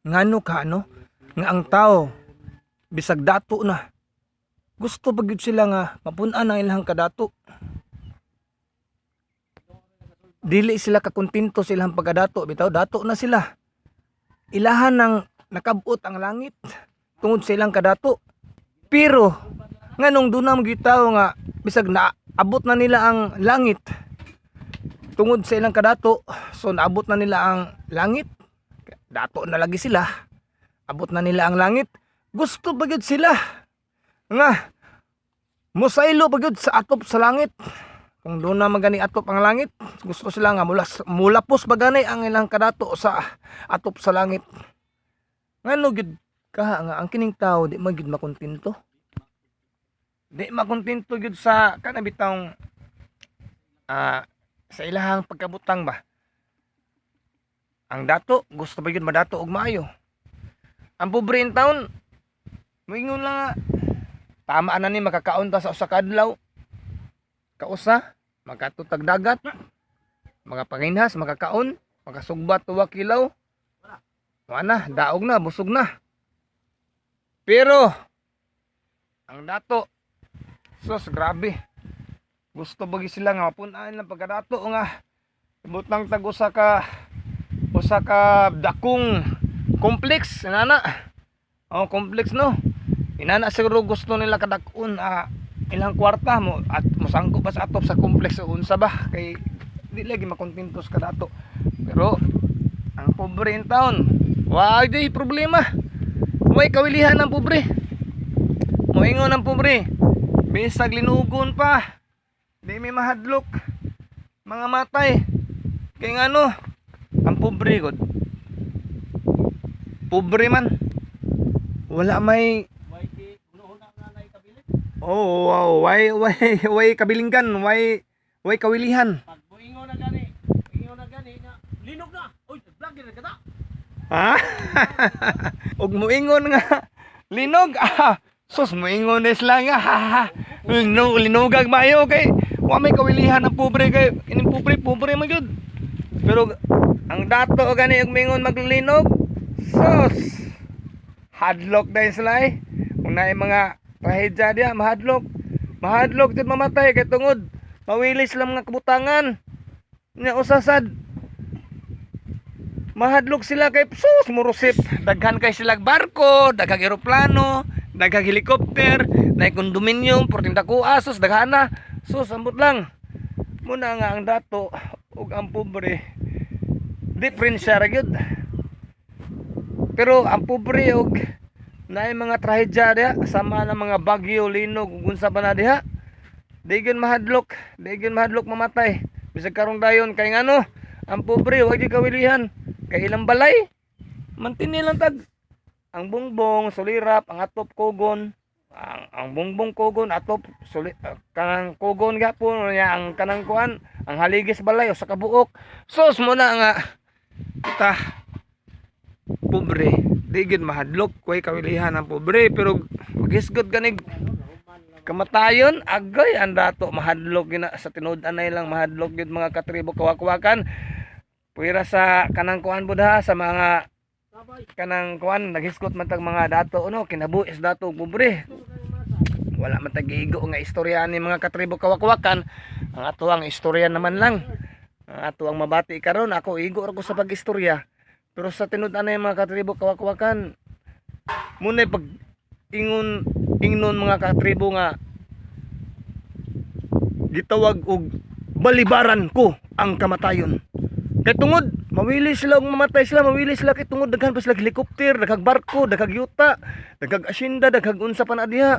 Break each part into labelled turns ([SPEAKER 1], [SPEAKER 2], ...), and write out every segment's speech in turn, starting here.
[SPEAKER 1] Ngano ka ano nga ang tao bisag dato na, gusto pa gyud sila nga mapun-an ang ilang kadato? Dili sila kakontento sa ilang pagkadato bitaw. Dato na sila, ilahan ng nakabot ang langit tungod sa ilang kadato. Pero nganong duna man gyud tao nga bisag naabot na nila ang langit tungod sa ilang kadato? So naabot na nila ang langit, dato na lagi sila, abot na nila ang langit, gusto pa gyud sila nga musaylo pa gyud sa atop sa langit. Kung doon na magani atop ang langit, gusto sila nga mulapos ba gani ang ilang kadato sa atop sa langit. Ngano gyud kaha nga ang kining tao di man gyud makontento, di makontento gyud sa kana bitawng sa ilahang pagkabutang ba? Ang dato gusto ba gyud madato og maayo. Ang pobre in town moingon lang nga tama na ni, makakaon ta sa usa ka adlaw, kausa makatutag dagat, mga panginhas makakaon, makasugba tuwa kilaw, wala na, daog na, busog na. Pero ang dato, sus, grabe, gusto bagi sila nga mapun-an lang pagkadato nga butang tag usa ka dakong complex inana. Oh, complex, no? Inana siguro gusto nila kadak-on, ilang kwarta mo at mosangko pa sa atop sa complex o unsa ba, kay di lagi makontento sa kadato. Pero ang pobre in town, wa di problema, way kawilihan ang pobre. Moingon ang pobre, bisag linugon pa, di may mahadlok mga matay, kay ngano, ang pobre god, pobre man, wala may Oh, wow, way kabilinggan, way kawilihan.
[SPEAKER 2] Pag muingon na gani, ingon na gani nga linog na. Oy, vlog na kita.
[SPEAKER 1] Ha? Ug muingon nga linog, ah. Sus, muingon is lang nga. Ha, ha. Linog, linugag maayo kay wa may kawilihan ang pobre, kay kining pobre, pobre man gyud. Pero ang dato gani og mingon maglinog, sus. Hadlok dahil sila eh. Kung naay mga trahedya diya, mahadlok. Mahadlok jud mamatay kay tungod mawili sila mga kabutangan. Nya usasad mahadlok sila kay sus, murusip, daghan kay sila barko, daghang eroplano, daghang helicopter, naay condominium porting dako, sus, daghana. Sus, ambot lang muna nga ang dato ug ang pobre, difference ra gyud. Pero ang pobre og naay mga trahedya diha sama ng mga bagyo, linog ug unsa pa na diha, di gyud mahadlok, di gyud mahadlok mamatay bisag karong dayon, kay ngano, ang pobre wa gyud kawilihan, kay ilang balay mantini lang tag ang bongbong sulirap, ang atop kugon, ang bongbong kugon, atop suli, kanang kugon gyapon niya, ang kanang kuan, ang haligis balay usa ka buok. Sus, mo na nga kita pobre di gyud mahadlok, way kawilihan ang pobre. Pero magisgot ganig kamatayon, agay, ang dato mahadlok gyud na sa tinud anay lang, mahadlok gyud, mga katribo kawakwakan. Puwera sa kanang kuan budha sa mga kanang kuan, naghisgot man tag mga dato no, kinabuhi sa dato ug pobre. Wala man tag igo nga istorya ni, mga katribo kawakwakan. Ang ato ang istorya naman lang, ang ato ang mabati karon. Ako, igo ra ko sa pag-istorya, pero sa tinud anay, mga katribo kawakwakan, munay pag ingon ingnon, mga katribo, nga gitawag og balibaran ko ang kamatayon, kay tungod mawili sila og mamatay sila, mawili sila kay tungod daghan pa sila helicopter, daghang barko, daghang yuta, daghang asyenda, daghang unsa pa na diha,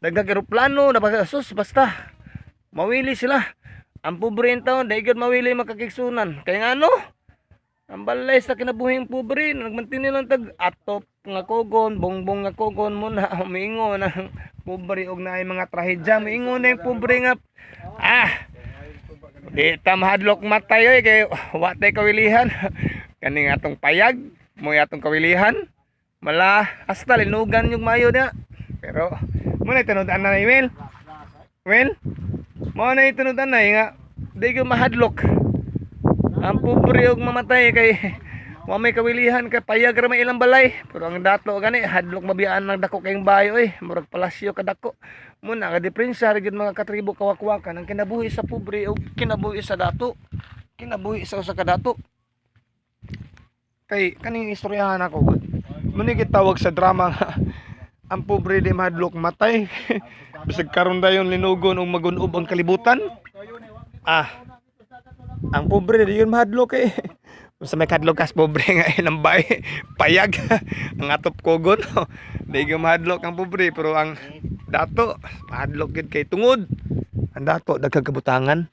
[SPEAKER 1] daghang eroplano, daghang, sus, basta mawili sila. Ang pobre in town, dai gyud mawili makakigsunan, kay ngano, ang balay sa kinabuhing pobre nagmantini lang tag atop nga kugon, bongbong nga kugon. Mo na umiingon ang pobre og naay mga trahedya, miingon na yung pobre nga, "Ah, di ta mahadlok matay oy, kay wa tay kawilihan. Kaning atong payag mo atong kawilihan." Mala hasta linugan yung mayo niya. Pero mo na tinud na Will, Will, mo na tinud na nga di ko mahadlok ang pobre og mamatay kay Wa may kawilihan kay payag ra may ilang balay. Pero ang dato gani hadlok mabiyaan ng dako kayong bayo eh. Murag palasyo kadako. Muna ka diferensya ra gyud, mga katribo kawakwakan, ang kinabuhi sa pobre ug kinabuhi sa dato. Kinabuhi sa usa ka dato. Kay kaning istoryahan ako gud. Muni gitawag sa drama nga ang pobre di mahadlok matay. Bisag karon dayon linugon ug magunob ang kalibutan. Ah. Ang pobre di yun mahadlok eh. Sa may kadlok kas pobre nga ilang bay payag ang atop kogon. Di gyud mahadlok ang pobre, pero ang dato mahadlok gyud kay tungod ang dato daghang kabutangan.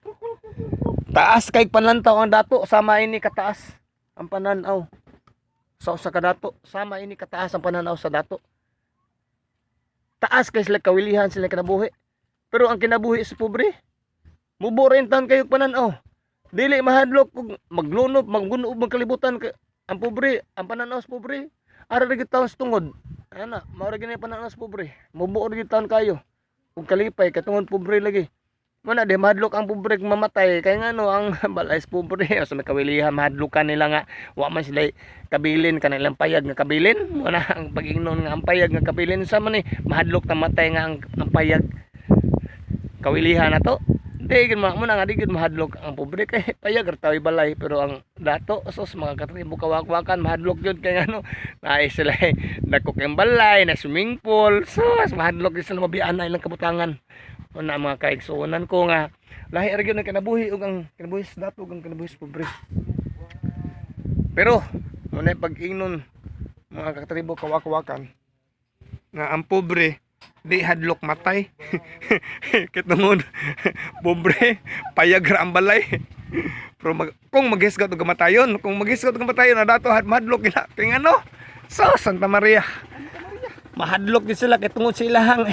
[SPEAKER 1] Taas kay panlantaw ang dato, sama ini kataas ang pananaw sa usa ka dato, sama ini kataas ang pananaw sa dato. Taas kay sila kawilihan, sila kinabuhi. Pero ang kinabuhi sa pobre, mubo rin taon kayo pananaw. Dili mahadlok kung maglunob, maggunob ang kalibutan ang pobre, ang pananaw sa pobre, ara ra gyud taon sa tungod. Ana, mao ra gyud ang pananaw sa pobre. Mubo ra gyud taon kayo. Ug kalipay kay tungod pobre lagi. Muna di mahadlok ang pobre kung mamatay kay ngano ang balay sa pobre sa may kawilihan, mahadlokan nila nga wa man sila kabilin kanang ilang payag nga kabilin. Muna ang pag-ingnon nga ang payag nga kabilin sa man ni mahadlok ta matay nga ang payag kawilihan na to. Di gid mo na nga di gid mahadlok ang pobre kay payag ra tawi balay, pero ang dato, sos mga katribo kawakwakan, mahadlok gyud kay ano naay sila eh, dako kay balay na swimming pool. Sus, mahadlok gyud sila mabiyaan na ilang kabutangan. Una mga kaigsuonan ko nga lahi ra gyud ang kinabuhi ug ang kinabuhi sa dato ug ang kinabuhi sa pobre. Pero muna pag-ingnon, mga katribo kawakwakan, nga ang pobre di hadlok matay kitungod pobre, payag ra ang balay. Pero kung maghisgot og kamatayon, kung maghisgot og kamatayon na dato had mahadlok gina kay ngano, so Santa Maria, mahadlok din sila kay tungod sa ilahang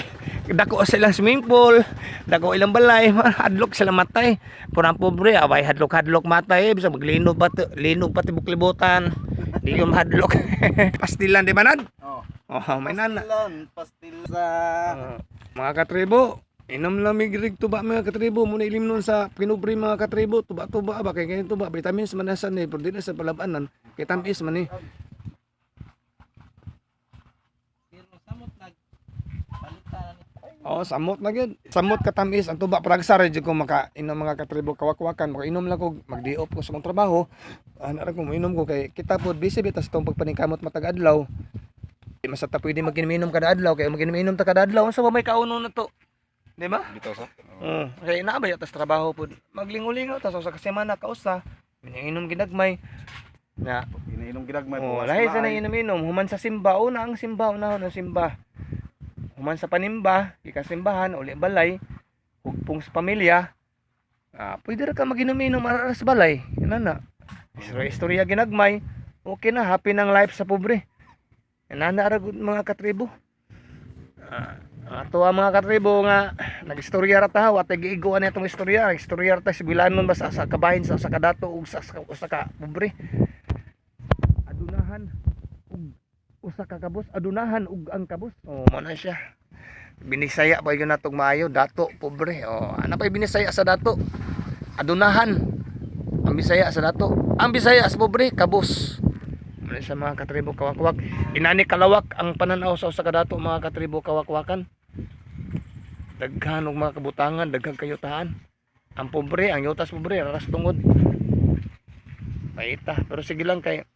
[SPEAKER 1] dako sa ilang swimming pool, dako ilang balay, mahadlok sila matay. Pero ang pobre away hadlok-hadlok matay eh, bisag maglinog pa linog pa tibok libutan, di ko mahadlok. Pastilan di ba nad?
[SPEAKER 3] Oh.
[SPEAKER 1] Oh, may nana.
[SPEAKER 3] Pastilan, pastil sa
[SPEAKER 1] Ah, mga katribo, inom lamig rig tuba, mga katribo, muna ilim nun sa pinubre, mga katribo, tuba-tuba ba kay ganyan tuba, vitamins man na sa ni, pero di na sa palabanan, kay tamis man eh.
[SPEAKER 2] Pero samot nag palitan ni.
[SPEAKER 1] Oh, samot na gyud. Samot katamis ang tuba pragsa ra jud ko maka inom, mga katribo kawakwakan, makainom lang ko magdi-off ko sa akong trabaho. Ana ra ko moinom ko kay kita pod busy bitas tong pagpaningkamot matag adlaw. Di man sa ta pwede maginom kada adlaw kay maginom ta kada adlaw unsa ba may kauno na to? Di ba?
[SPEAKER 3] Dito sa.
[SPEAKER 1] Oo. Kay naa ba tas trabaho pod. Maglingulingaw tas usa ka semana kausa. Minainom ginagmay. Na,
[SPEAKER 3] Iniinom ginagmay
[SPEAKER 1] oh, lahi sa nainom-inom, human sa simba, una ang simba, una ang simba. Human sa panimba, ikasimbahan, uli balay, hugpong sa pamilya. Ah, pwede ra ka maginom-inom ara sa balay. Ina na. Istorya, istorya ginagmay. Okay na, happy ng life sa pobre. Ina na ra gud, mga katribo. Ah, ato ang mga katribo nga nagistorya ra ta, wa tay giiguan na itong istorya. Nagistorya ra ta sibilanon ba sa kabahin sa usa ka dato ug sa usa ka pobre. Adunahan ug usa ka kabus, adunahan ug ang kabus. Oh, mo na siya. Binisaya pa yun natong maayo, dato, pobre. Oh, ana pa binisaya sa dato? Adunahan. Ang Bisaya sa dato. Ang Bisaya sa pobre, kabus. Muna sa mga katribo kawakwak. Inani kalawak ang pananaw sa usa ka dato, mga katribo kawakwakan. Daghan og mga kabutangan, daghang kayutaan. Ang pobre, ang yutas pobre, raras tungod. Paita, pero sige lang kay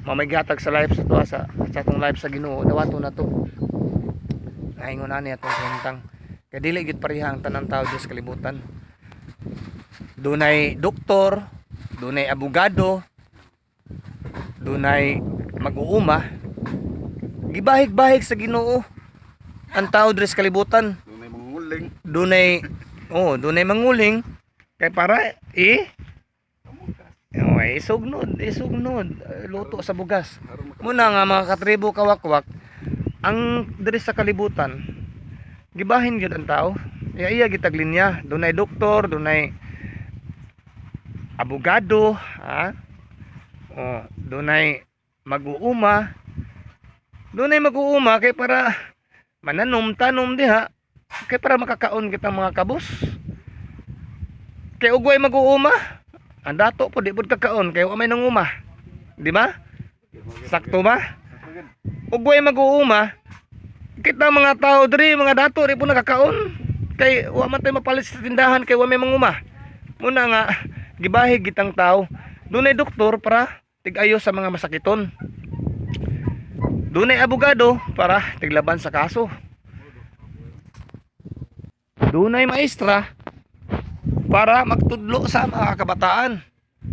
[SPEAKER 1] mamay gatag sa life sa tuwa sa atong life sa Ginoo, dawato na to. Naingon ani atong kahimtang. Kay dili gyud pareha ang tanang tao sa kalibutan. Dunay doktor, dunay abogado, dunay mag-uuma. Gibahig-bahig sa Ginoo ang tao diri sa kalibutan.
[SPEAKER 3] Dunay manguling.
[SPEAKER 1] Dunay, oh, dunay manguling kay para eh oh, isugnod, isugnod, eh, luto sa bugas.
[SPEAKER 3] Aron maka
[SPEAKER 1] Muna nga mga katribo kawakwak, ang diri sa kalibutan, gibahin gyud ang tao. Iya iya gitag linya, dunay doktor, dunay abogado, ha? Oh, dunay mag-uuma. Dunay mag-uuma kay para mananom tanom diha kay para makakaon kita mga kabus. Kay ugway mag-uuma, ang dato po di pud kakaon kay wa may nanguma. Di ba? Sakto ba? Ug way mag-uuma, kita mga tao diri, mga dato ri po nagkakaon. Kay wa man tayo mapalit sa tindahan kay wa may manguma. Muna nga gibahig gitang tao. Dunay doktor para tig-ayo sa mga masakiton. Dunay abogado para tiglaban sa kaso. Dunay maestra para magtudlo sa mga kabataan.